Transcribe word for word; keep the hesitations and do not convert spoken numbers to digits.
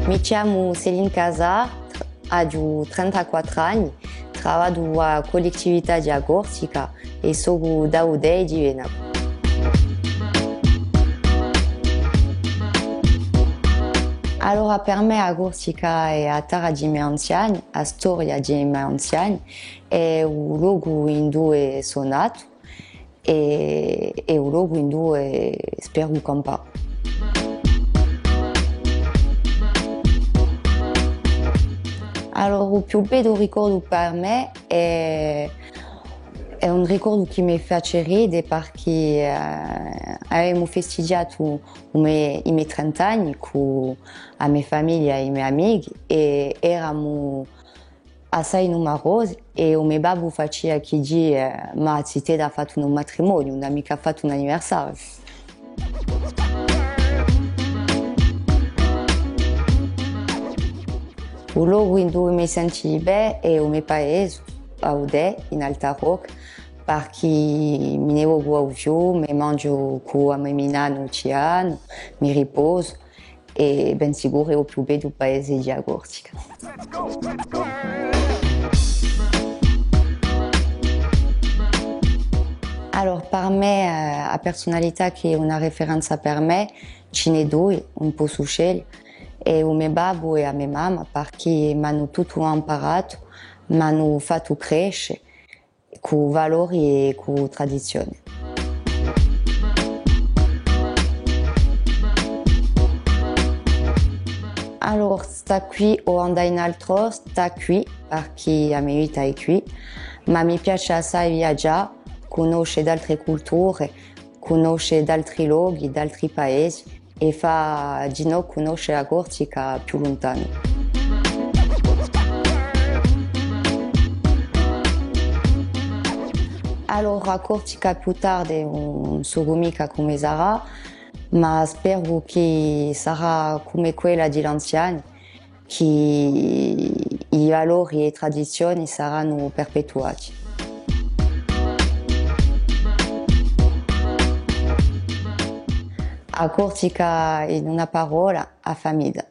Mi chjamu Céline Casar, aghju trentaquattru anni, travaddu à a Cullettività di a Corsica è socu d'Audè è di Venacu. Allora, per mè a Corsica hè a terra di i me anziani, a storia di i me anziani, hè u locu induve sò natu, è, è u locu induve speru campà. Allora, u più beddu ricordu per mè hè, hè un ricordu chì mi face ride, perchè, eh, avemu festighjatu u me, i me trent'anni cù a me famiglia è i me amichi, è eramu assai numarosi, è u me babbu facia chì dì, eh, ma a zitedda hà fattu un matrimoniu, ùn hà micca fattu un anniversariu. U locu induve mi sentu bè hè u me paese, Audè, in Alta Rocca, parchì mi ne vocu à u fiume, manghju cù a me minanna u tianu, mi riposu, è ben sicuru hè u più beddu paese di a Corsica. Allora, per mè, eh, a persunalità chì hè una riferenza per mè, ci n'hè dui, ùn possu sceglie, hè u me babbu è a me mamma, parchì m'anu tuttu amparatu, m'anu fattu cresce, cù valori è cù tradizione. Allora, stà quì o andà in altrò, stà quì, parchì a me vita hè quì, ma mi piace assai viaghjà, cunnosce d'altre culture, cunnosce d'altri lochi, d'altri paesi, è fà dinò cunnosce a Corsica più luntanu. Allora, a Corsica più tardi, ùn sò micca cumu sarà, ma speru chì sarà cum'è quella di l'anziani, chì i valori è e tradizioni saranu perpetuati. A Corsica, in una parolla, a famidda.